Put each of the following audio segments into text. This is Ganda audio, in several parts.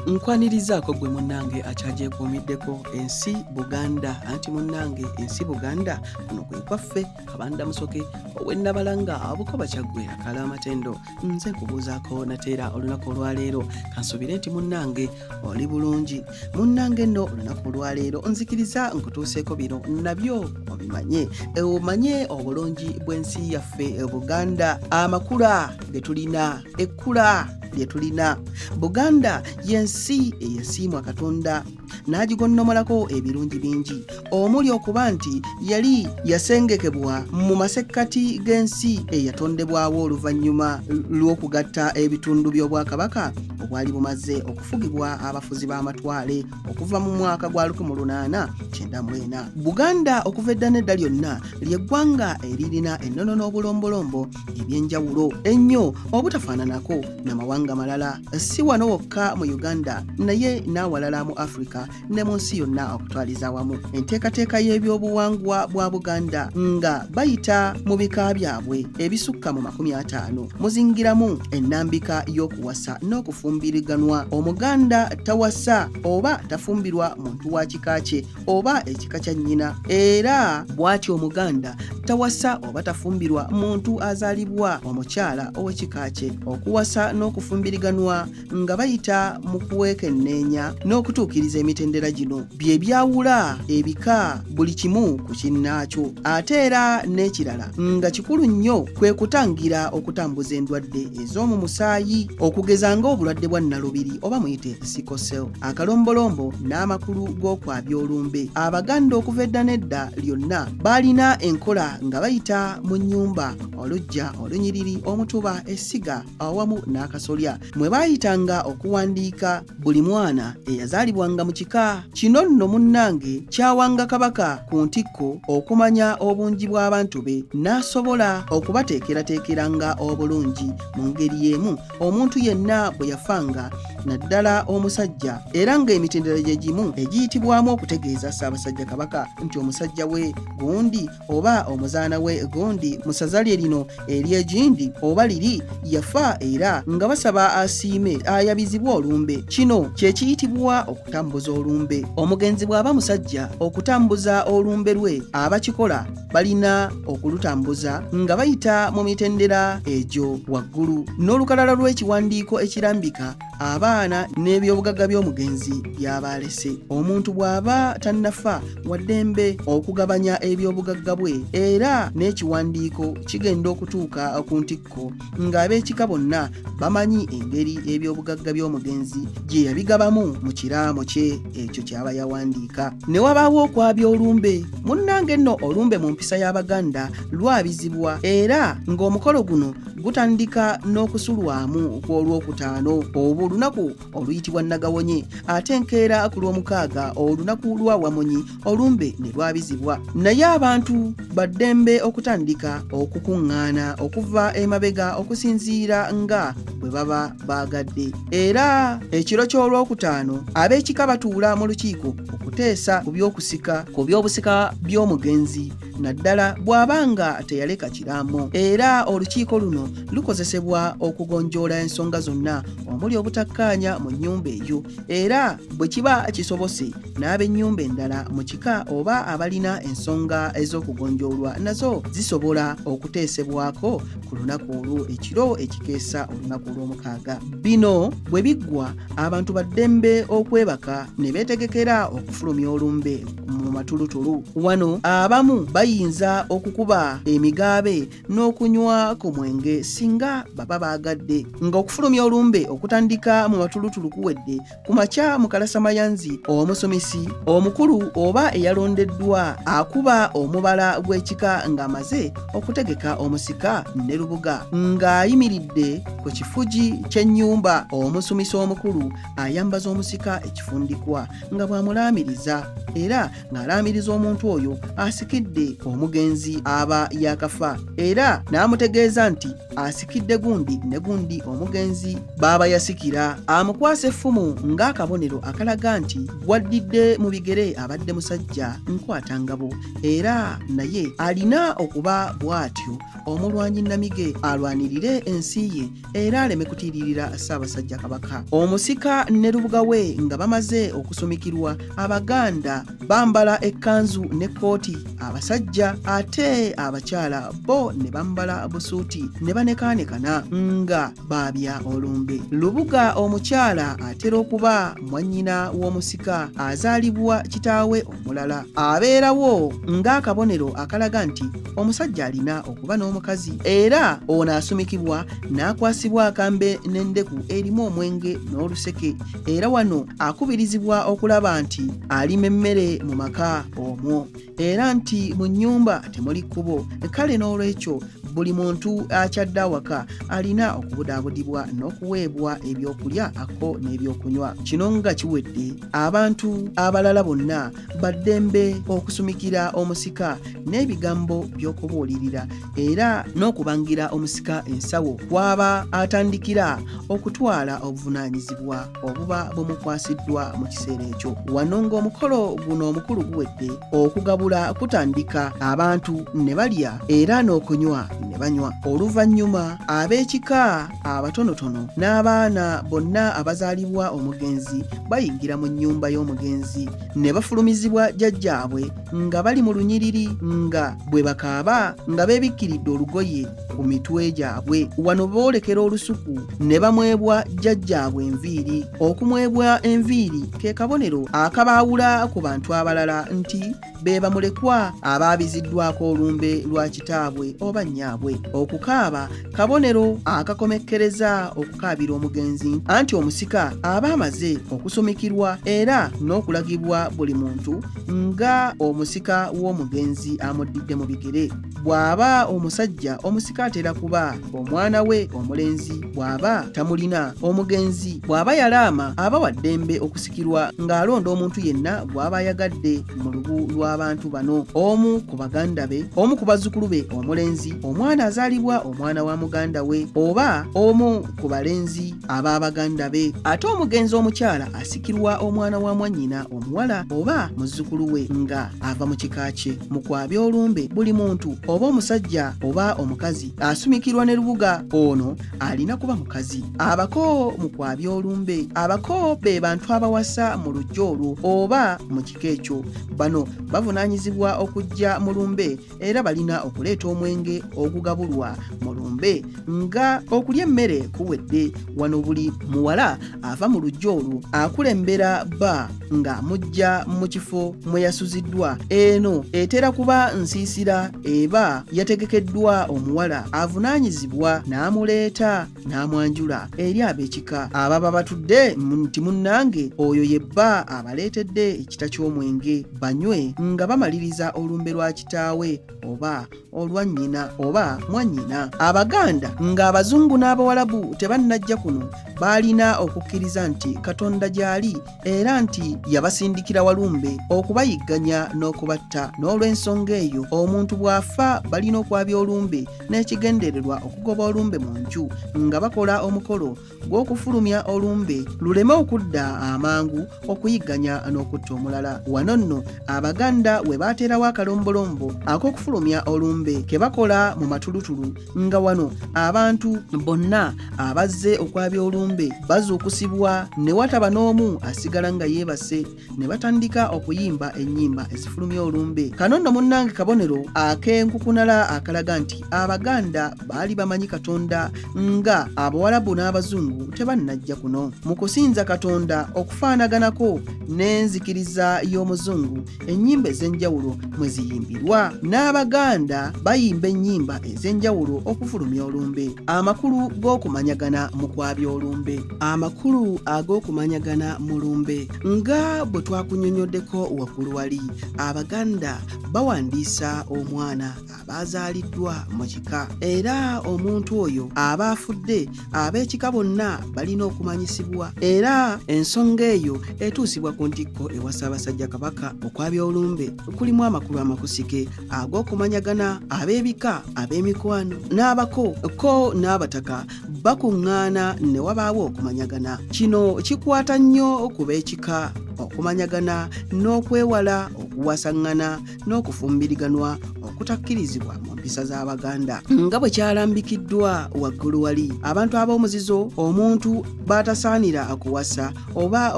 Nkwanirizaako gwe munnange akyagyekuumiddeko ensi Buganda, anti munnange ensi Buganda kuno kwe kwaffe. Kabanda Musoke ow'e Nabalanga, Bukoba, Kyaggwe, Akala Amatendo, nze nkubuuzaako nateera olunaku olwaleero. Kansuubire nti munnange oli bulungi. Munnange nno olunaku olwaleero nzikiriza nkutuuseeko bino nabyo obimanye, omanye obulungi bw'ensi yaffe Buganda, amakula ge tulina, ekkula lye tulina. Buganda y'ensi eyasiimwa Katonda n'agigonnomolako ebirungi bingi, omuli okuba nti yali yasengekebwa mu masekkati g'ensi eyatondebwawo oluvannyuma lw'okugatta ebitundu by'obwakabaka obwali bumaze okufugibwa abafuzi b'amatwale okuva mu mwaka gwa 1894. Buganda okuva edda n'edda lyonna ly'eggwanga eririna ennono n'obulombolombo ebyenjawulo ennyo obutafaananako namawanga malala, si wano wokka mu Uganda naye n'awalala mu Africa ne mu nsi yonna okutwaliza awamu. Enteekateeka y'ebyobuwangwa bwa Buganda nga bayita mu bika byabwe ebisukka mu 50 muzingiramu ennambika y'okuwasa n'okufumbiriganwa. Omuganda tawasa oba tafumbirwa muntu wa kika kye oba ekika kya nnyina, era bw'atyo Omuganda tawasa oba tafumbirwa muntu azaalibwa omukyala ow'ekika kye. Okuwasa n'okufumbiriganwa nga bayita mu kuweekenneenya n'okutuukiriza emitendera gino bye byawula ebika buli kimu ku kinnaakyo. Ate era n'ekirala nga kikulu nnyo kwe kutangira okutambuza endwadde ez'omu musaayi, okugeza ng'obulwadde bwa nnalubiri oba muyite sickle cell. Akalombolombo n'amakulu g'okwabya olumbe. Abaganda okuva edda n'edda lyonna baalina enkola nga bayita mu nnyumba, oluggya, olunyiriri, omutuba, essiga awamu n'akasolya mwe baayitanga okuwandiika buli mwana eyazaalibwanga mu kika. Kino nno munnange kyawanga Kabaka ku ntikko okumanya obungi bw'abantu be n'asobola okubateekerateekeranga obulungi. Mu ngeri y'emu, omuntu yenna bwe yafanga, naddala omusajja, era ng'emitendera gye gimu egiyitibwamu okutegeeza Ssaabasajja Kabaka nti omusajja we gundi oba omuzaana we gundi mu ssaza lye lino ery'egindi oba liri yafa, era nga basaba asiime ayabizibwe olumbe. Kino kye kiyitibwa okutambuza olumbe. Omugenzi bw'aba musajja, okutambuza olumbe lwe abakikola balina okulutambuza nga bayita mu mitendera egyo waggulu n'olukalala lw'ekiwandiiko ekirambika abaana n'ebyobugagga by'omugenzi by'aba alese. Omuntu bw'aba tannafa, waddembe okugabanya ebyobugagga bwe, era n'ekiwandiiko kigenda okutuuka ku ntikko ng'ab'ekika bonna bamanyi engeri ebyobugagga by'omugenzi gye yabigabamu mu kiraamo kye ekyo ky'aba yawandiika. Ne wabaawo okwabya olumbe. Munnange nno olumbe mu mpisa y'Abaganda lwabizibwa, era ng'omukolo guno gutandika n'okusulwamu kw'Olwokutaano, obwo olunaku oluyitibwa Nagawonye, ate enkeera ku Lwomukaaga, olunaku lwa Wamunyi, olumbe ne lwabizibwa. Naye abantu baddembe okutandika okukuŋŋaana okuva emabega okusinziira nga bwe baba baagadde. Era ekiro ky'Olwokutaano ab'ekika batuula mu lukiiko okuteesa ku by'okusika ku by'obusika by'omugenzi, naddala bw'aba nga teyaleka kiraamo. Era olukiiko luno lukozesebwa okugonjoola ensonga zonna omuli obutakkaanya mu nnyumba eyo, era bwe kiba kisobose n'ab'ennyumba endala mu kika oba abalina ensonga ez'okugonjoolwa nazo zisobola okuteesebwako ku lunaku olwo ekiro ekikeesa olunaku olw'omukaaga. Bino bwe biggwa, abantu baddembe okwebaka ne beetegekera okufulumya olumbe mu matulutulu. Wano abamu bayinza okukuba emigaabe n'okunywa ku mwenge singa baba baagadde. Ng'okufulumya olumbe okutandika mu matulutulu kuwedde, ku makya mu kalasamayanzi omusumisi omukulu oba eyalondeddwa akuba omubala gw'ekika ng'amaze okutegeka omusika ne lubuga ng'ayimiridde ku kifugi ky'ennyumba. Omusumisi omukulu ayambaza omusika ekifundikwa nga bw'amulaamiriza, era ng'alaamiriza omuntu oyo asikidde. we omugenzi aba yaakafa era n'amutegeeza nti asikidde gundi ne gundi omugenzi baaba yasikira. Amukwasa effumu ng'akabonero akalaga nti gwaddidde mu bigere abadde musajja nkwatangabo era naye alina okuba bw'atyo omulwanyi nnamige alwanirire ensi ye era aleme kutiiririra Ssaabasajja Kabaka. Omusika ne lubuga we nga bamaze okusumikirwa, Abaganda bambala ekkanzu n'ekkooti abasajja ate abakyala bo ne bambala busuuti ne banekaanekana nga baabya olumbe. Lubuga omukyala atera okuba mwannyina w'omusika azaalibwa kitaawe omulala. Abeerawo ng'akabonero akalaga nti omusajja alina okuba n'omukazi era ono asumikibwa n'akwasibwa akambe n'endeku erimu omwenge n'oluseke era wano akubirizibwa okulaba nti alima emmere mu maka omwo era nti mu nnyumba temuli kkubo. Kale n'olwekyo buli muntu akyadde awaka alina okubudaabudibwa n'okuweebwa ebyokulya akko n'ebyokunywa. Kino nga kiwedde, abantu abalala bonna baddembe okusumikira omusika n'ebigambo by'okubuulirira era n'okubangira omusika ensawo kw'aba atandikira okutwala obuvunaanyizibwa obuba bumukwasiddwa mu kiseera ekyo. Wano ng'omukolo guno omukulu guwedde, okugabula kutandika abantu ne balya era n'okunywa ne banywa. Oluvannyuma ab'ekika abatonotono n'abaana bonna abazaalibwa omugenzi bayingira mu nnyumba y'omugenzi ne bafulumizibwa jjajjaabwe nga bali mu lunyiriri nga bwe bakaaba nga beebikkiridde olugoye ku mitwe gyabwe. Wano boolekera olusuku ne bamwebwa jjajjaabwe enviiri. Okumwebwa enviiri ke kabonero akabaawula ku bantu abalala nti be bamulekwa abaabiziddwako olumbe lwa kitaabwe oba nnyaabwe. Okukaaba kabonero akakomekkereza okukaabira omugenzi anti omusika aba amaze okusumikirwa era n'okulagibwa buli muntu nga omusika w'omugenzi amuddidde mu bigere. Bw'aba omusajja, omusika atera kuba omwana we omulenzi bw'aba tamulina. Omugenzi bw'aba yalaama aba wa ddembe okusikirwa ng'alonda omuntu yenna gw'aba ayagadde mu lubu lw'abantu bano, omu ku baganda be, omu ku bazzukulu be omulenzi, omwana azaalibwa omwana wa muganda we oba omu ku balenzi ab'abaganda be. Ate omugenzi omukyala asikirwa omwana wa mwannyina omuwala oba muzzukulu we nga ava mu kika kye. Mu kwabya olumbe buli muntu oba omusajja oba omukazi asumikirwa ne lubuga ono alina kuba mukazi. Abako mu kwabya olumbe abako be bantu abawasa mu luggya olwo oba mu kika ekyo. Bano bavunaanyizibwa okujja mu lumbe era balina okuleeta omwenge ogugabulwa mu lumbe nga okulya emmere kuwedde. Wano buli muwala ava mu luggya olwo akulembera bba ng'amujja mu kifo mwe yasuziddwa. Eno etera kuba nsiisira eba yategekeddwa omuwala avunaanyizibwa n'amuleeta n'amwanjula eri ab'ekika ababa batudde nti munnange oyo ye bba abaleetedde ekita ky'omwenge banywe nga bamaliriza olumbe lwa kitaawe oba olwa nnyina oba mwannyina. Abaganda ng'Abazungu n'Abawalabu tebannajja kuno baalina okukkiriza nti Katonda gy'ali era nti yabasindikira Walumbe okubayigganya n'okubatta. N'olw'ensonga eyo omuntu bw'afa balina okwabya olumbe n'ekigendererwa okugoba olumbe mu nju nga bakola omukolo gw'okufulumya olumbe luleme okudda amangu okuyigganya n'okutta omulala. Wano nno Abaganda we baateerawo akalombolombo ak'okufulumya olumbe ke bakola mu matulutulu nga wano abantu bonna abazze okwabya olumbe bazuukusibwa ne wataba n'omu asigala nga yeebase ne batandika okuyimba ennyimba ezifulumya olumbe. Kano nno munnange kabonero ak'enkukunala akalaga nti Abaganda baali bamanyi Katonda nga Abawalabu n'Abazungu tebannajja kuno. Mu kusinza Katonda okufaanaganako n'enzikiriza y'Omuzungu, ennyimba ez'enjawulo mwe ziyimbirwa. N'Abaganda bayimba ennyimba ez'enjawulo okufulumya olumbe. Amakulu g'okumanyagana mu kwabya olumbe. Amakulu ag'okumanyagana mu lumbe. Nga bwe twakunyonyoddeko waggulu wali, Abaganda bawandiisa omwana. aba azaaliddwa mu kika era omuntu oyo aba afudde ab'ekika bonna balina okumanyisibwa era ensonga eyo etuusibwa ku ntikko ewa Ssaabasajja Kabaka. Okwabya olumbe kulimu amakulu amakusike ag'okumanyagana ab'ebika, ab'emikwano n'abako ko n'abataka bakuŋŋaana ne wabaawo okumanyagana. Kino kikwata nnyo ku b'ekika okumanyagana n'okwewala okuwasaŋŋana n'okufumbiriganwa okutakkirizibwa mu mpisa z'Abaganda. Nga bwe kyalambikiddwa waggulu wali, abantu ab'omuzizo omuntu b'atasaanira kuwasa oba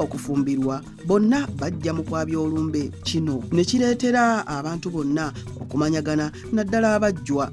okufumbirwa bonna bajja mu kwabya olumbe. Kino ne kireetera abantu bonna okumanyagana naddala abajjwa.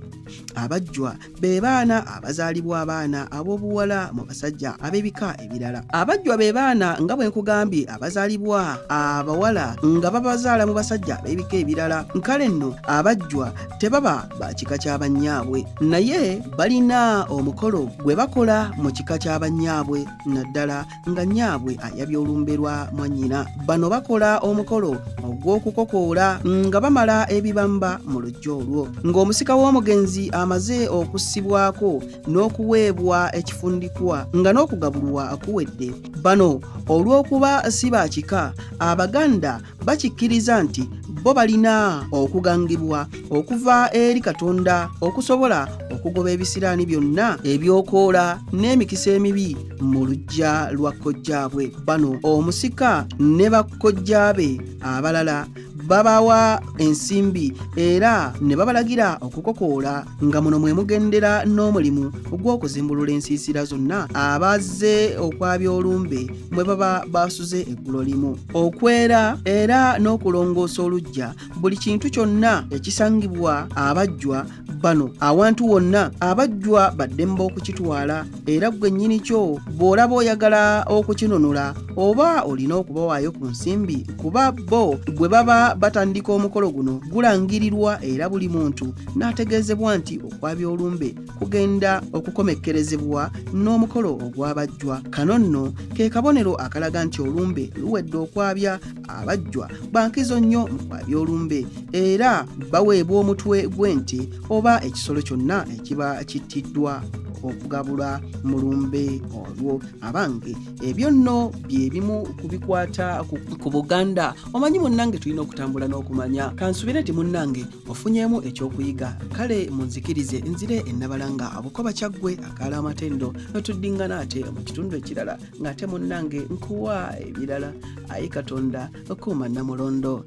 Abajjwa be baana abazaalibwa abaana ab'obuwala mu basajja ab'ebika ebirala. Abajjwa be baana nga bwe nkugambye abazaalibwa abawala nga babazaala mu basajja ab'ebika ebirala. Kale nno abajjwa tebaba ba kika kya bannyaabwe naye balina omukolo gwe bakola mu kika kya bannyaabwe naddala nga nnyaabwe ayabya olumbe lwa mwannyina. Bano bakola omukolo ogw'okukokoola nga bamala ebibamba mu luggya olwo. Ng'omusika w'omugenzi amaze okussibwako n'okuweebwa ekifundikwa nga n'okugabulwa kuwedde, bano olw'okuba si ba kika, Abaganda bakikkiriza nti bo balina okugangibwa okuva eri Katonda okusobola okugoba ebisiraani byonna ebyokoola n'emikisa emibi mu luggya lwa kojjaabwe. Bano omusika ne bakkojjaabe abalala babawa ensimbi era ne babalagira okukokoola nga muno mwe mugendera n'omulimu gw'okuzimbulula ensiisira zonna abazze okwabya olumbe mwe baba basuze eggulo limu. Okwera era n'okulongoosa oluggya buli kintu kyonna ekisangibwa abajjwa bano awantu wonna abajjwa baddembe okukitwala era ggwe nnyini kyo bw'olaba oyagala okukinunula oba olina okubawaayo ku nsimbi kuba bo bwe baba batandika omukolo guno gulangirirwa era buli muntu n'ategeezebwa nti okwabya olumbe kugenda okukomekkerezebwa n'omukolo ogw'abajjwa. Kano nno ke kabonero akalaga nti olumbe luwedde okwabya. Abajjwa bankizo nnyo mu kwabya olumbe era baweebwa omutwe gw'ente oba ekisolo kyonna ekiba kittiddwa okugabula mu lumbe olwo. Abange, ebyo nno bye bimu ku bikwata ku Buganda. Omanyi munnange tulina okutambula n'okumanya. Kansubire nti munnange ofunyeemu ekyokuyiga. Kale munzikirize nzire ennabalanga Bukoba Kyaggwe akaala amatendo notuddingana ate mu kitundu ekirala ng'ate munnange nkuwa ebirala. Ayi Katonda kuuma Nnamulondo.